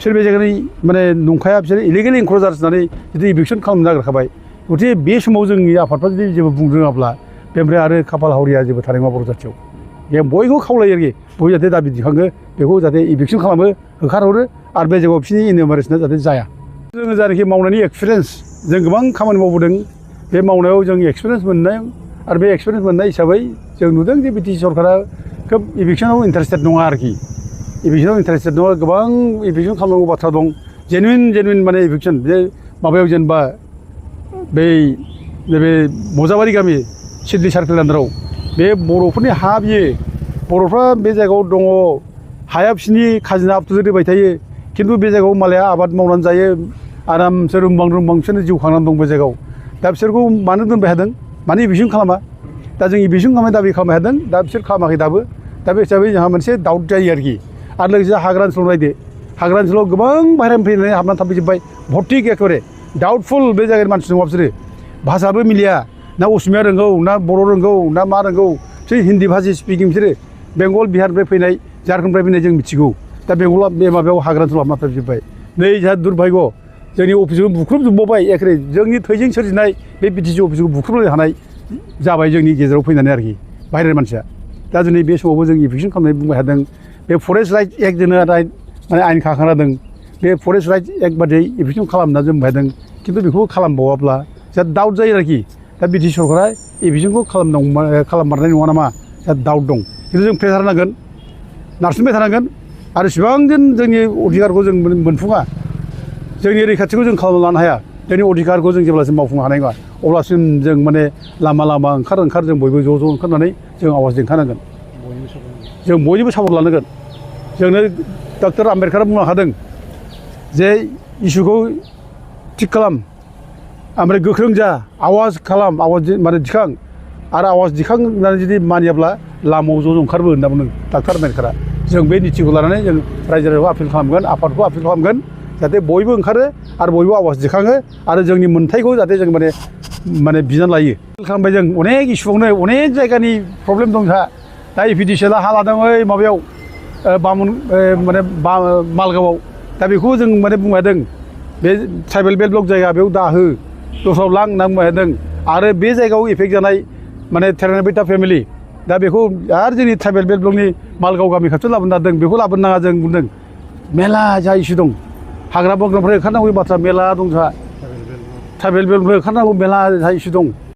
बिसोर बे जायगानि माने नंखाया बिसोर इलिगेल इनक्ल'जार्स होननानै जुदि इभिकसन खालामनो नागिरखाबाय गथिखे बे समाव जोंनि आफादफ्रा जुदि जेबो बुंनो रोङाब्ला बेनिफ्राय आरो खाफाल हावरिया जेबो थानाय नङा बर' जाथियाव बे बयखौबो खावलायो आरोखि बयबो जाहाथे दाबि दिखाङो बेखौ जाहाथे इभिकसन खालामो होखारहरो आरो बे जायगायाव बिसोरनि इनमेरेसना जाहाथे जाया जोङो जायनाखि मावनायनि एक्सपिरियेन्स जों गोबां खामानि मावबोदों बे मावनायाव जों एक्सपिरियेन्स मोननाय आरो बे एक्सपिरियेन्स मोननाय हिसाबै जों नुदों जे बिटिसि सरकारा खोब इभिकसनाव इन्टारेस्टेड नङा आरोखि इभिकसनाव इन्टारेस्टेड नङा गोबां इभिकसन खालामनांगौ बाथ्रा दं जेनुइन माने इभिकसन बे माबायाव जेनेबा बै नैबे मजाबारि गामि सिडलि सार्केल आन्दाराव बे बर'फोरनि हा बियो बर'फ्रा बे जायगायाव दङ हाया बिसोरनि खाजोना आबथुजों होबाय थायो खिन्थु बे जायगायाव मालाया आबाद मावनानै जायो आरामसे रुमबां बिसोरनो जिउ खांनानै दं बे जायगायाव दा बिसोरखौ मानो दोनबाय थादों मानो इभिकसन खालामा दा जों इभिकसन खालामनाय दाबि खालामनो हादों दा बिसोर खालामाखै दाबो दा बे हिसाबै जोंहा मोनसे डाउट जायो आरोखि आरो लोगोसे हाग्रा ओनसोलाव नायदो हाग्रा ओनसोलाव गोबां बाहेरानि फैनानै हाबनानै थाफैजोब्बाय भर्तिक एखेबारे डाउटफुल बे जायगानि मानसि नङा बिसोरो भाषाबो मिलिया ना असमिया रोंगौ ना बर' रोंगौ ना मा रोंगौ बिसोर हिन्दी भाषा स्पिकिं बिसोरो बेंगल बिहारनिफ्राय फैनाय झारखन्डनिफ्राय फैनाय जों मिथिगौ दा बेंगला बे माबायाव हाग्रा ओनसोलाव हाबना थाफैजोब्बाय नै जोंहा दुर्भाग्य जोंनि अफिसखौ बुख्रुबजोबबावबाय एखेबारे जोंनि थैजों सोरजिनाय बे बिटिसि अफिसखौ बुख्रुबनो हानाय जाबाय जोंनि गेजेराव फैनानै आरोखि बाहेरानि मानसिया दा दिनै बे समावबो जों इभिकसन खालामनाय बुंबाय थादों बे फरेस्ट राइट्स एक्ट जोंनो माने आयेन खाखाना होदों बे फरेस्ट राइट्स एक्ट बादियै इभिकसन खालामना जों बुंबाय थादों खिन्थु बेखौ खालामबावाब्ला जा डाउट जायो आरोखि दा बिटिसि सरकारा इभिकसनखौ खालाममारनाय नङा नामा जा डाउट दं खिन्थु जों प्रेसार होनांगोन नारसिनबाय थानांगोन आरो इसिबां दिन जोंनि अधिकारखौ जों मोनफुङा जोंनि रैखाथिखौ जों खालामना लानो हाया जोंनि अधिकारखौ जों जेब्लासिम मावफुंनो हानाय नङा अब्लासिम जों माने लामा ओंखार जों बयबो ज' ओंखारनानै जों आवाज देंखानांगोन जों बयनिबो सापर्ट लानांगोन जोंनो डक्टर आम्बेडकारा बुंनो हादों जे इसुखौ थिग खालाम ओमफ्राय गोख्रों जा आवाज खालाम आवाज माने दिखां आरो आवाज दिखांनानै जुदि मानियाब्ला लामायाव ज' ओंखारबो होनना बुंदों डक्टर आम्बेडकारा जों बे नितिखौ लानानै जों रायजो राजाखौ आपिल खालामगोन आफादखौ आपिल खालामगोन जाहाथे बयबो ओंखारो आरो बयबो आवाज दिखाङो आरो जोंनि मोन्थायखौ जाहाथे जों माने बिनानै लायो खालामबाय जों अनेक इसुआवनो अनेक जायगानि प्रब्लेम दं जोंहा दा इपिडिसिएलआ हा लादों ओइ माबायाव बामुन माने मालगावआव दा बेखौ जों माने बुंबायदों बे ट्राइबेल बेल्ट ब्लक जायगा बेयाव दाहो दस्रायाव लां होनना बुंबायदों आरो बे जायगायाव इफेक्ट जानाय माने थेरानाबिटा फेमिलि दा बेखौ आरो जोंनि ट्राइबेल बेल्ट ब्लकनि मालगाव गामि खाथियाव लाबोनो नागिरदों बेखौ लाबोनो नाङा जों बुंदों मेला जा इसु दं हाग्रा बंग्रानिफ्राय ओंखारनांगौ बाथ्रा मेला दं जोंहा ट्राइबेल बेल्टनिफ्राय ओंखारनांगौ मेला जा इसु दं